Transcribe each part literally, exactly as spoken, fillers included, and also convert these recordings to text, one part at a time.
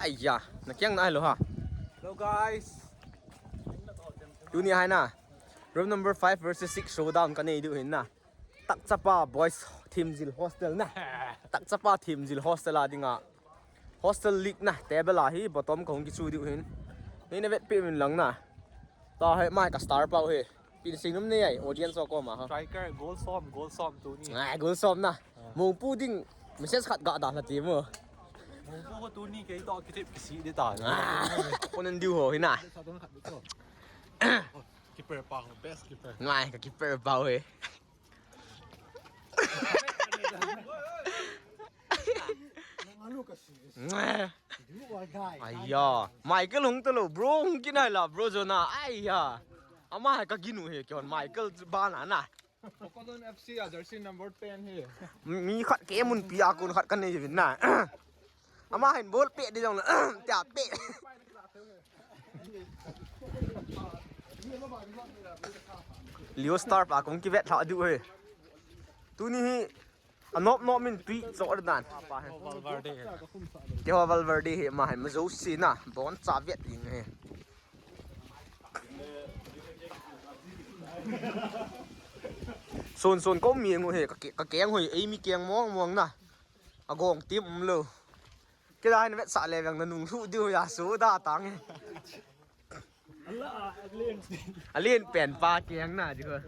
Aiya, na kiang na lo ha. Hello guys. Tuni hai na. Room number five versus six showdown kanei diu hin na. Takchapa boys Thimjil hostel na. Takchapa Thimjil hostel a dinga. Hostel league na table a hi bottom kahung kichu diu hin. Nei na vetpi min lang na. Tua hi mai ka star pa hi. Pin sing num nei ai audience ko ma ha. Striker goal som, goal som tuni. Ai goal som na. Mungpu ding message khat ga da na ti mo. Mungpu ko tuni kei to kitip kisi de ta. Ko nan diu ho hi na. Keeper pa ho, best keeper. Ngai ka keeper pa ho hi. Ngai. Aiya, Michael hung talo bro hung kinai la bro jona aiya. Ama hai ka ginu he kihon Michael bana na. Bokodon F C a jersey number ten hi. Mi khat ke mun pi a kun khat kan nei vin na. Ama hin bol pe di jong le tia pe. Leo Star pa kong kivet tha diu he. Tuni hi anop nop min tui cho dan. Valverde. Ke ho Valverde hi ma hin ma jo si na bon cha vet ding he. Son son ko mi ngu he ka keng hoi ei mi keng mong mong na. Agong tim um lo. Kila hin vetsah le veng na nung lhu diu ya su da tang e. Alen pen pa kiang na diu.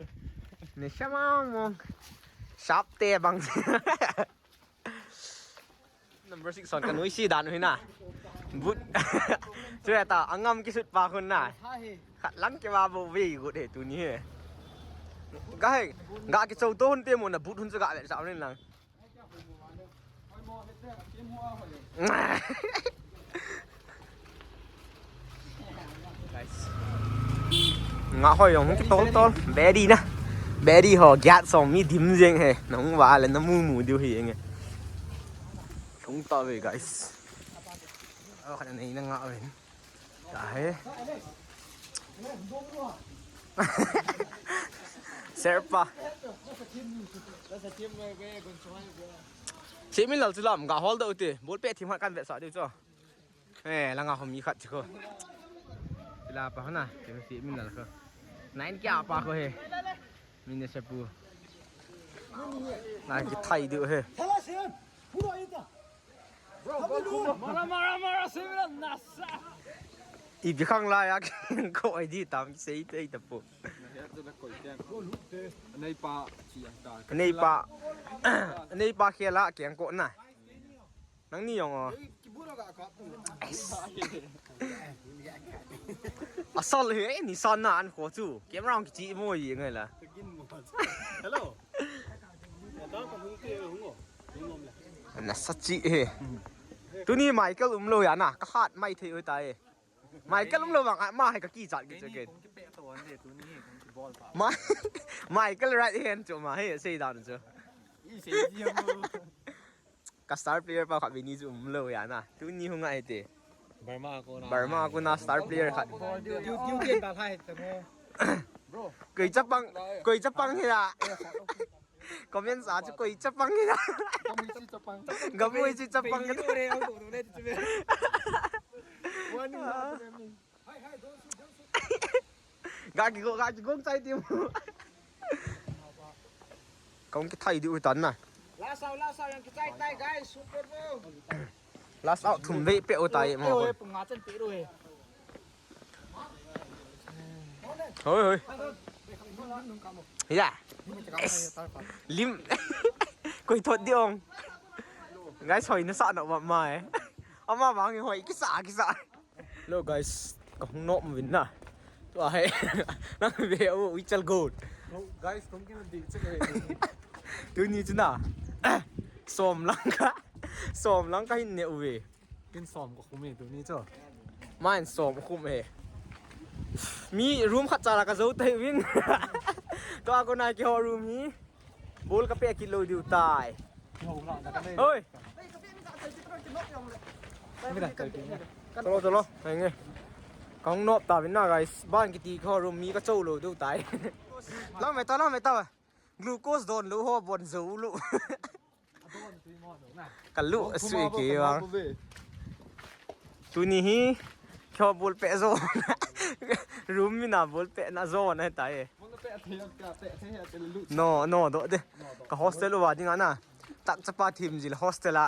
Ni shamang mong. Sap te bang. Number six on kanui si dan hina. But. Chu ta angam kisut pa hun na. Khat lang ke ba bo ve gut he tuni he. Ga he. Ga ki chou to hun te mo na but hun chu ga le sa rin lang. Nga hoi jong hung kitol tol. Beri na. Beri ho giat som mi dim jeng he. Nahung va le namu mu diu hi enge. Hung ta ve guys. Aw khat nei na nga ve. Tahe. Serpa. Chemin lal chu lam ga hol dau te. Bol pe thim ha kan vetsah diu chu. Eh, langa ho mi khat chu ko. Ila pa hona, chemin lal ko. Nine kya pa ko he. Min ne sepu. Na ki thai diu he. Mara, mara, mara, similar nasa. Ipi khang la ya ko ai di tam sei tei ta po. Nei pa chi ang ta. Nei pa. Nei pa khela kiang ko na. Nang ni yong o. Asal he ni san na an ko chu. Camera ang chi mo yi ngai la. Hello. Nasa chi he. Tuni Michael um lo ya na, ka hat mai thei oi ta e. Michael um lo bang, ma hai ka ki chat ki chu ke. Ma, Michael right hand chu ma he sei dan chu. Ka star player pa khat bini chu um lo ya na. Tuni hung ai te. Burma ko na. Burma ko na star player khat. Koi chapang, koi chapang he ya. Comment sa chu koi chapang he ya. Gamui chi chapang. Gamui chi chapang. Ga ki go, ga ki go chai ti mu. Kong ki thai di u tan na. Last out, last out, yang ki chai tai guys, super bro. Last out thum ve pe u tai mo. Oi, oi, pung nga chan pe ro e. Hoi, hoi. Ya. Yes. Lim. Koi thot di ong. Guys, hoi na sa na ma ma e. Ama bang hoi kisa kisa. Hello guys, ka hung nop vin na. Tua he. Nang ve u wichal goat. Guys, kong kin di che. Tuni chu na. Som lang ka. Som lang ka hin ne u ve. Kin som ko khum e tuni chu. Main som khum e. Mi room khat cha la ka zo tai vin. Tua ko na ki ho room hi. Bol ka pe kit lo diu tai. Oi. Chalo, chalo. Henge. Ka hung nop ta vin na guys. Ban kiti ka room mi ka chou lo diu tai. Lang me ta, lang me ta. Glucose don lo ho bon zo lo. Ka lu sui ki wa. Tuni hi kho bol pe jo. Room mina bol pe na jo na ta e. No, no, do de. Ka hostel uva dinga na. Tak chapa thim jil hostel a.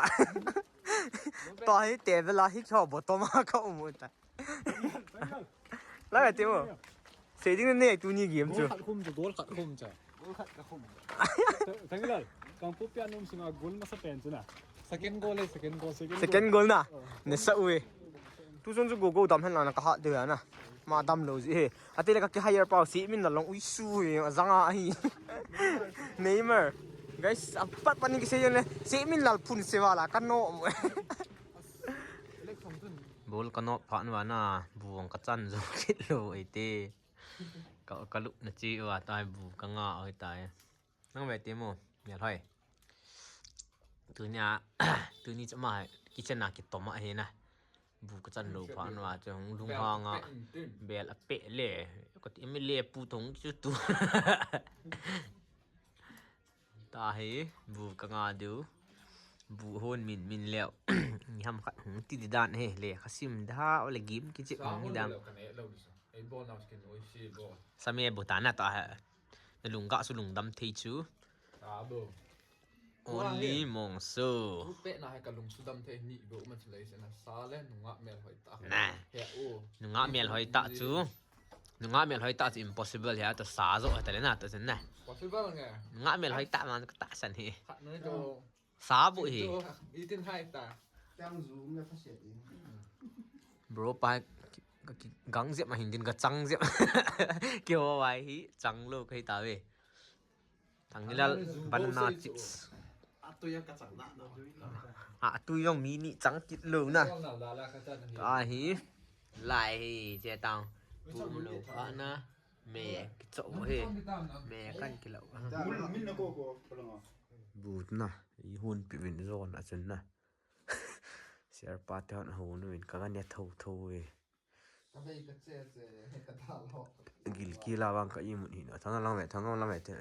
To hi table a hi kho bottom a ka um u ta. La ti mo. Sei ding ne tuni game chu. Goal khat khum chu, goal khat khum cha. Goal khat ka khum. Thanglal, kang pu pia nom sunga goal masa pen chu na. Second goal e, second goal, second goal. Second goal na. Ne sa ue. Tu sun chu go go dam hen la na ka hat de na. Ma dam lo ji he. Ati le ka ki hire pau si min la long ui su he, janga hi. Neymar. Guys, apat panin ki sei ne. Si min lal phun se wala ka no. Bol ka nop phat uva na, bu ang ka chan jo kit lo e te. Ka, ka lup na chi uva tai bu ka nga oi tai. Nang ve te mo, mial hoi. Tunia, tuni chama kitchen a kitom a hi na. Bu ka chan lo phat uva chu hung lung hang a. Bel a pe le. Ka ti mi le pu thong chu tu. Ta hi, bu ka nga diu. Bu hon min min leo. Ni ham khat hung ti di dan he, le kha sim da, o le game kichi hung ni dam. Same bu ta na ta ha. Na lung ga su lung dam thei chu. Only mong so. Pe na hai ka lung su dam thei ni bo ma chu le se na sa le nunga mel hoi ta. Na. He o. Nunga mel hoi ta chu. Nunga mel hoi ta chu impossible ya, to sa jo ta le na to sen na. Possible nge. Nunga mel hoi ta man ka ta san hi. Khat noi to. Sa bu hi. To itin hai ta. Tang zu me pha se ti. Bro pa ki, ki gang jep ma hin din ka chang jep. Ki ho wai hi chang lo kai ta ve. Thang ni lal banana chips. Atu yang ka chang na na. A tu yong mi ni chang kit lo na. Ta hi. Lai hi che tang. Pu lo pa na. Me ki cho he. Me kan ki lo. Min na ko ko ko lo. But na. I hun pi vin zon a chun na. Siar pa te hon ho nu in ka ga ne tho tho e. Ka vei ka che che, ka ta lo. Gil ki la vang ka i mun hi na. Thang lang ve, thang lang ve te.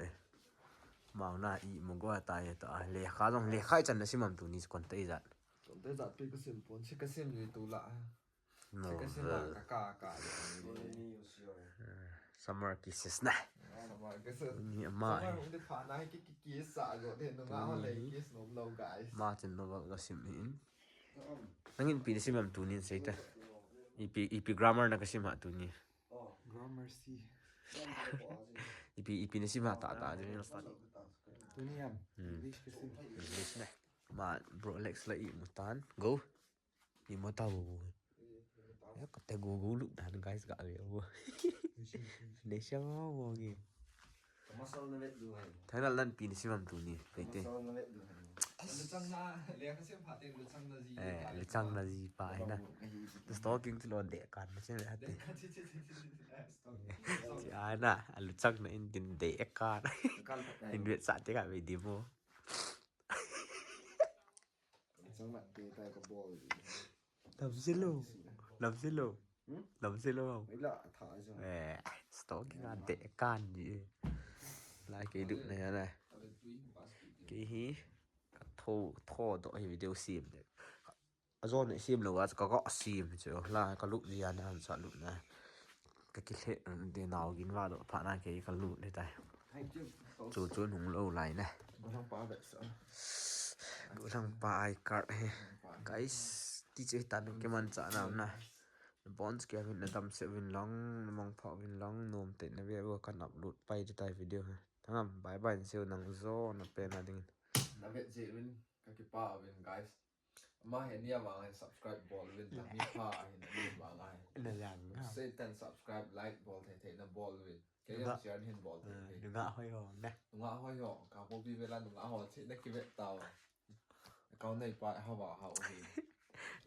Mang na i mun go ta ye ta. Le kha jong le khai chan na simam tuni kon te jat. Kon te jat pi ka sim pon, si ka sim ni tu la. No. Si ka sim la ka ka ka. Summer kisses na. Summer kisses. Ni ma. Summer hung de pha na ki ki ki sa go de no nga ho le kiss no lo guys. Ma chen no ga sim in. Nangin pi na sim am tunin sei ta. Ipi, ipi grammar na ka sim ha tuni. Grammar C. Ipi, ipi na sim ha ta ta general study. Tuni am. Hmm. English ka sim. English na. Ma bro Alex la i mutan. Go. I muta bu. Ya ka te go go look dan guys ga ve bu. Ne sha ma mo ge. Masal na vet du hai. Thai la lan pi ni sim am tuni. Kai te. Masal na vet du hai. Lu chang na, le ka sem pha te lu chang na ji. Eh, lu chang na ji pa hai na. Stalking ti lo de kan na sem ha te. Chi ai na, lu chang na in din de kan. In vet sa te ka ve di mo. Chang na te tai ka bol. Lam zelo. Lam zelo. Hmm? Lam zelo. Ila tha jo. Eh, stalking a de kan ji. Lai ke du na ya na. Ke hi. Ka tho, tho do hi video sim de. A zon sim lo ga ka ka sim chu. La ka lu ji ya na sa lu na. Ka ki le de nau gin va do pha na ke ka lu le tai. Chu chu nung lo lai na. Golang pa ai kar he. Guys, ti che ta na ke man cha na na. Bones ke vin na dam se vin long, na mong pha vin long, nom te na ve bo kan upload pai te tai video he. Thangam, bye bye, see you nang jo na pe na ding. Na vet je vin, ka ki pa vin guys. Ma he nia ma he subscribe bol vin ta mi pa he na mi ma ngai. Na yang. Satan subscribe like bol thei thei na bol vin. Ke yang share hin bol thei thei. Nunga hoi ho na. Nunga hoi ho ka po bi vela nunga ho che na ki vet tao. Kau nei pa hawa hau hi.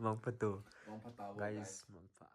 Mong pha tu. Mong pha tao guys. Mong pha.